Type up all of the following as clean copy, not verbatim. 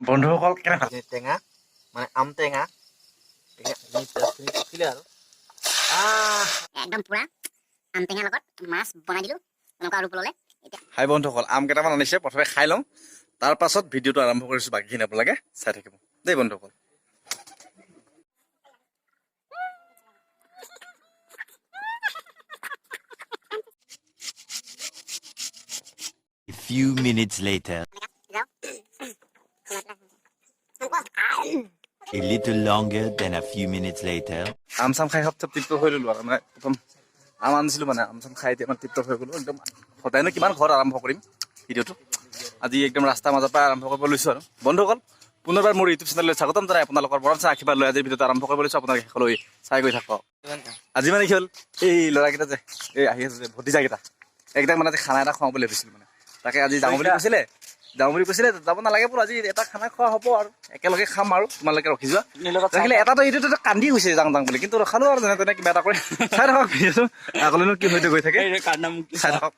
বন্ধুসকল, কেনে ভাল টেঙা মানে আম টেঙা, পিঁয়াজখিনি পকিলে আৰু একদম পুৰা আম টেঙাৰ লগত মাছ বনাই দিলোঁ, এনেকুৱা ৰূপ ল'লে এতিয়া। হাই বন্ধুসকল, আম কেইটামান আনিছে, প্ৰথমে খাই লওঁ, তাৰ পাছত ভিডিঅ'টো আৰম্ভ কৰিছোঁ। বাকীখিনি আপোনালোকে চাই থাকিব দেই বন্ধুসকল। A few minutes later. A little longer than a few minutes later. আম চাম খাই সব তৃপ্ত হৈ ল'লো আৰু মানে প্ৰথম আম আনিছিলোঁ, মানে আম চাম খাই এতিয়া মানে তৃপ্ত হৈ গ'লো একদম। সদায়নো কিমান ঘৰত আৰম্ভ কৰিম ভিডিঅ'টো, আজি একদম ৰাস্তাৰ মাজৰ পৰা আৰম্ভ কৰিব লৈছোঁ। আৰু বন্ধুসকল, পুনৰবাৰ মোৰ ইউটিউব চেনেললৈ স্বাগতম জনাই আপোনালোকৰ মৰম চেনেহ আশীৰ্বাদ লৈ আজিৰ ভিডিঅ'টো আৰম্ভ কৰিব লৈছোঁ। আপোনালোকে শেষলৈ চাই গৈ থাকক। আজি মানে কি হ'ল, এই ল'ৰাকেইটা যে এই আহি আছে যে ভতিজাকেইটা, একদম মানে আজি খানা এটা খুৱাওঁ বুলি ভাবিছিলোঁ। মানে তাকে আজি যাওঁ বুলি কৈছিলে, যাওঁ বুলি কৈছিলে। যাব নালাগে বোলো, আজি এটা খানা খোৱা হ'ব আৰু একেলগে খাম আৰু তোমালোকে ৰখি যোৱা। ৰাখিলে এটাতো এইটোতো কান্দি গৈছে যাওঁ যাওঁ বুলি, কিন্তু ৰখালো আৰু যেনে তেনে কিবা এটা কৰি। চাই থাকক ভিডিঅ'টো, আগলৈনো কি হয়তো গৈ থাকে, চাই থাকক।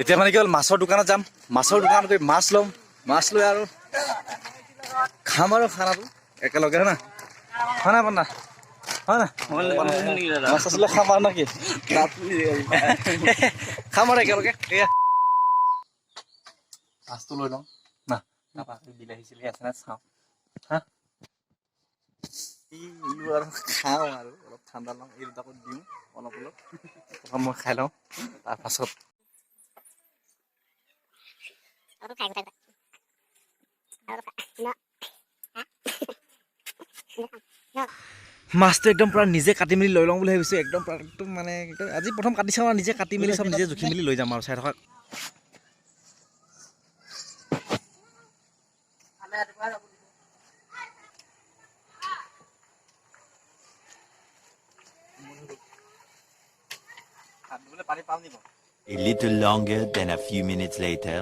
এতিয়া মানে কি হ'ল, মাছৰ দোকানত যাম, মাছৰ দোকানত গৈ মাছ ল'ম, মাছ লৈ আৰু খাম আৰু খানাটো একেলগে, হয় না? হয় না বন্ধা? হয় না? মাছ আছিলে খাম আৰু নেকি, খাম আৰু একেলগে। এয়া মাছটো লৈ লওঁ না, তাৰপৰা বিলাহী চিলাহী আছে না চাওঁ। হা, আৰু খাওঁ আৰু অলপ ঠাণ্ডা লওঁ, এই দুটাকো দিওঁ অলপ অলপ। প্ৰথম মই খাই লওঁ, তাৰপাছত অলপ খাই খাই আৰু ন। মাছটো একদম পূৰা নিজে কাটি মেলি লৈ লওঁ বুলি ভাবিছোঁ। একদম পূৰা একদম মানে একদম আজি প্ৰথম কাটি চাওঁ আৰু নিজে কাটি মেলি চব নিজে জুখি মেলি লৈ যাম আৰু চাই থাকক। A little longer than a few minutes later.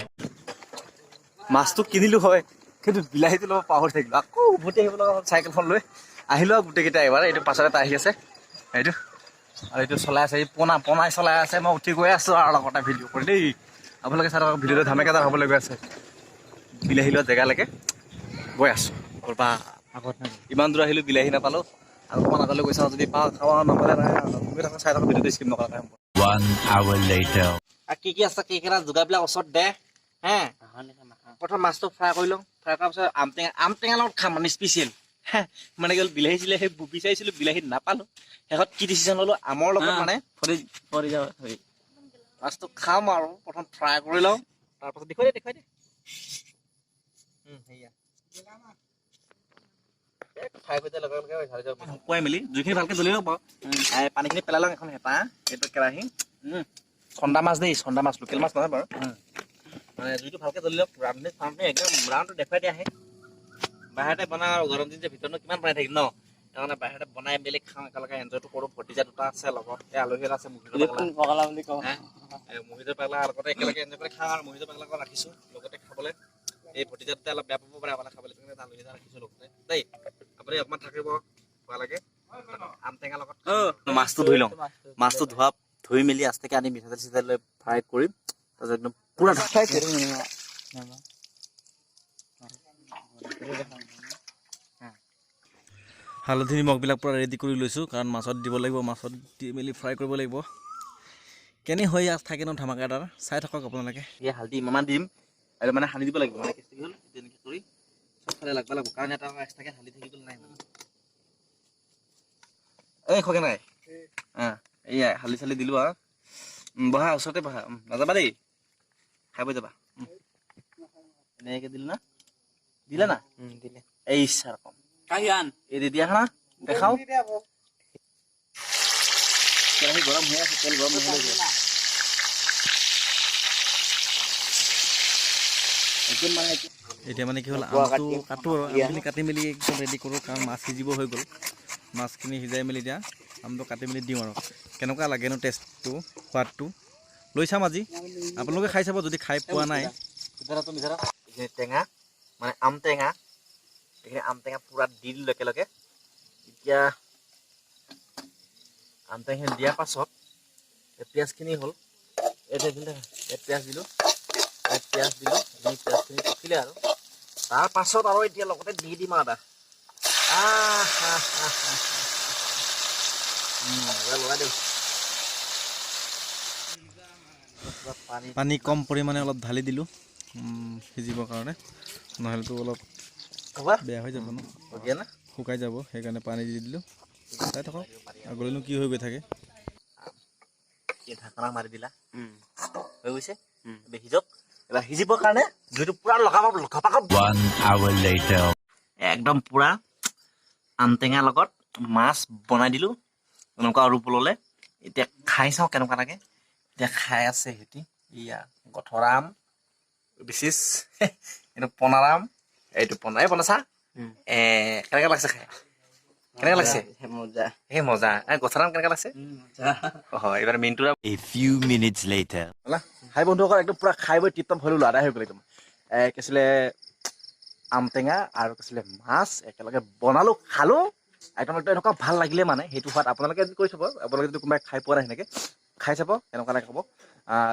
মাছটো কিনিলোঁ হয়, কিন্তু বিলাহীটো ল'ব পাহৰি থাকিলোঁ। আকৌ উভতি আহিব লগা হ'ল চাইকেলখন লৈ। আহিলোঁ আৰু গোটেইকেইটা এবাৰ। এইটো পাছত এটা আহি আছে, এইটো আৰু এইটো চলাই আছে, এই পোনা পনাই চলাই আছে। মই উঠি গৈ আছোঁ আৰু লগতে ভিডিঅ' কৰি দেই। আপোনালোকে চাই থাকক ভিডিঅ'টো, ধামেকা হ'বলৈ গৈ আছে। বিলাহী লোৱা জেগালৈকে গৈ আছোঁ। ক'ৰবা আগত ইমান দূৰ আহিলোঁ, বিলাহী নাপালোঁ। আৰু অকণমান আগলৈ গৈ চাওঁ, যদি পাওঁ খাওঁ, আৰু নাপালে নাই আৰু। গৈ থাকক, চাই থাকক ভিডিঅ'টো স্কিপ নকৰাকৈ। 1 hour later. কি কি আছে, কি কেইটা যোগাৰবিলাক ওচৰত দে। হে, প্ৰথম মাছটো ফ্ৰাই কৰি লওঁ, ফ্ৰাই কৰাৰ পিছত আম টেঙা, আম টেঙাৰ লগত খাম মানে স্পেচিয়েল। মানে কি হ'ল, বিলাহী চিলাহী বিচাৰিছিলোঁ, বিলাহী নাপালোঁ। শেষত কি ডিচিশ্যন ল'লোঁ, আমৰ লগত মানে মাছটো খাম আৰু প্ৰথম ফ্ৰাই কৰি লওঁ, তাৰপাছত দেখুৱাই দে, দেখুৱাই দে। সেয়া ফ্ৰাই কৰি দিয়াৰ লগে লগে শুকুৱাই মেলি জুইখিনি ভালকে জ্বলি লওক বাৰু, পানীখিনি পেলাই লওঁ। এখন হেঁপাহ এইটো কেৰাহী, চন্দা মাছ দেই, চন্দা মাছ, লোকেল মাছ নহয় বাৰু। মানে জুইটো ভালকে জ্বলি লওক, ৰান্ধনি চাওঁতে একদম ৰাউণ্ডটো দেখুৱাই দিয়া আহে। বাহিৰতে বনাওঁ আৰু গৰম দিন যে ভিতৰতনো কিমান বনাই থাকিম ন, সেইকাৰণে বাহিৰতে বনাই মেলি খাওঁ, একেলগে এনজয়টো কৰোঁ। ভতিজা দুটা আছে লগত, এই আলহী এটা আছে মুহিতৰ পাগলা বুলি কওঁ। মুহিতৰ পাগলা লগতে একেলগে এনজয় কৰি খাওঁ। আৰু মুহিতৰ পাগলাকো ৰাখিছোঁ লগতে খাবলৈ। এই ভতিজা দুটা অলপ বেয়া পাব পাৰে অকলে খাবলৈ, সেইকাৰণে আলহী এটা ৰাখিছোঁ লগতে দেই। আপুনি অকণমান থাকিব লাগে আম টেঙাৰ লগত। মাছটো ধুই লওঁ, মাছটো ধোৱা ধুই মেলি আস্তেকে আনি মিঠাতেল চিঠাতেল লৈ ফ্ৰাই কৰিম, তাৰপিছত একদম পূৰা। হালধি নিমখবিলাক পূৰা ৰেডি কৰি লৈছোঁ, কাৰণ মাছত দিব লাগিব, মাছত দি মেলি ফ্ৰাই কৰিব লাগিব। কেনে হৈ থাকে ন ধামাকাদাৰ, চাই থাকক আপোনালোকে। এই হালধি ইমানমান দিম আৰু মানে সানি দিব লাগিব। মানে কেছটো কি হ'ল, তেনেকৈ কৰি চবফালে লাগব লাগিব, কাৰণ এটা এক্সট্ৰাকৈ হালধি থাকিবলৈ নাই মানে। এই খগে নাই, এইয়া হালধি চালধি দিলোঁ আৰু। বহা, ওচৰতে বহা, নাযাবা দেই, খাই বৈ যাবা। এনেকৈ দিলোঁ না, দিলা না? দিলে। এই ছাৰ কম এই দি দিয়া না, দেখাও। কেৰাহী গৰম হৈ আছে, তেল গৰম নহ'লে একদম মানে। এতিয়া মানে কি হ'ল, আমটো কাটো আৰু আমখিনি কাটি মেলি একদম ৰেডি কৰোঁ, কাৰণ মাছ সিজিব হৈ গ'ল। মাছখিনি সিজাই মেলি এতিয়া আমটো কাটি মেলি দিওঁ আৰু কেনেকুৱা লাগেনো টেষ্টটো, সোৱাদটো লৈ চাম আজি। আপোনালোকে খাই চাব যদি খাই পোৱা নাই। টেঙা মানে আম টেঙা, এইখিনি আম টেঙা পূৰা দি দিলোঁ একেলগে। এতিয়া আম টেঙাখিনি দিয়াৰ পাছত এই পিঁয়াজখিনি হ'ল, এই পিঁয়াজ দিলোঁ, পিঁয়াজ দিলোঁ, এইখিনি পিঁয়াজখিনি পকিলে আৰু তাৰ পাছত আৰু এতিয়া লগতে দি দিম আৰু এটা। আহ, আহ, আহ, আহ। এবাৰ লগাই দিওঁ। পানী। পানী কম পৰিমাণে অলপ ঢালি দিলোঁ সিজিবৰ কাৰণে, নহ'লেতো অলপ হ'ব। বেয়া হৈ যাব ন? অ'কে না? শুকাই যাব, সেইকাৰণে পানী দি দিলোঁ। চাই থাকক আগলৈনো কি হৈ গৈ থাকে। এই ঢাকনা মাৰি দিলা, হৈ গৈছে। এবাৰ সিজক। এবাৰ সিজিবৰ কাৰণে জুইটো পুৰা লগাব ঘপাঘপ। One hour later. একদম পুৰা আম টেঙাৰ লগত মাছ বনাই দিলোঁ, এনেকুৱা ৰূপ ল'লে। এতিয়া খাই চাওঁ কেনেকুৱা লাগে। এতিয়া খাই আছে সিহঁতি। ইয়া গঠৰা আম বিচিচ, এইটো পনাৰাম, এইটো পনা, এই পনা। চাহ কেনেকুৱা লাগছে খাই? কেনেকুৱা লাগছে? মজা। এই মজা। এই গঠৰাম কেনেকুৱা লাগছে? মজা। হয়, এইবাৰ মেইনটো। A few minutes later. হাই বন্ধুসকল, একদম পূৰা খাই বৈ টিপ টপ হৈ ল'লো, আদায় হৈ গ'ল একদম। কি আছিলে, আম টেঙা আৰু কি আছিলে মাছ একেলগে বনালোঁ, খালোঁ। একদম একদম এনেকুৱা ভাল লাগিলে মানে সেইটো সোৱাদ আপোনালোকে এদিন কৰি চাব। আপোনালোকে যদি কোনোবাই খাই পোৱা নাই, সেনেকৈ খাই চাব, কেনেকুৱা লাগে ক'ব।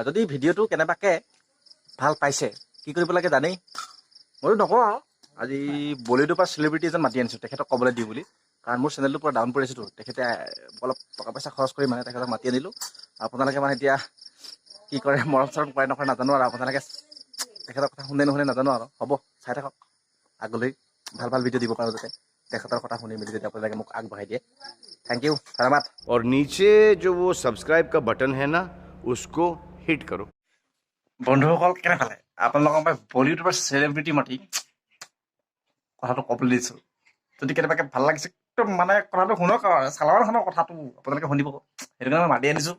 যদি ভিডিঅ'টো কেনেবাকৈ ভাল পাইছে, কি কৰিব লাগে জানেই, মইতো নকওঁ আৰু। আজি বলিউডৰ পৰা চেলিব্ৰিটি এজন মাতি আনিছোঁ, তেখেতক ক'বলৈ দিওঁ বুলি, কাৰণ মোৰ চেনেলটো পূৰা ডাউন পৰিছেতো। তেখেতে অলপ টকা পইচা খৰচ কৰি মানে তেখেতক মাতি আনিলোঁ। আপোনালোকে মানে এতিয়া কি কৰে, মৰম চৰম কৰে নকৰে নাজানো আৰু। আপোনালোকে তেখেতৰ কথা শুনে নুশুনে নাজানো আৰু। হ'ব, চাই থাকক, আগলৈ ভাল ভাল ভিডিঅ' দিব পাৰোঁ যাতে, তেখেতৰ কথা শুনি মেলি যদি আপোনালোকে মোক আগবঢ়াই দিয়ে। Thank U, ধন্যবাদ। और नीचे जो वो सब्सक्राइब का बटन है ना, उसको हिट करो। বন্ধুসকল, কেনে পালে? আপোনালোকক মই বলিউডৰ পৰা চেলিব্ৰিটি মাতি কথাটো ক'বলৈ দিছোঁ। যদি কেনেবাকৈ ভাল লাগিছে, একদম মানে কথাটো শুনক আৰু চালমান খানৰ কথাটো আপোনালোকে শুনিব, সেইটো কাৰণে মই মাতি আনিছোঁ।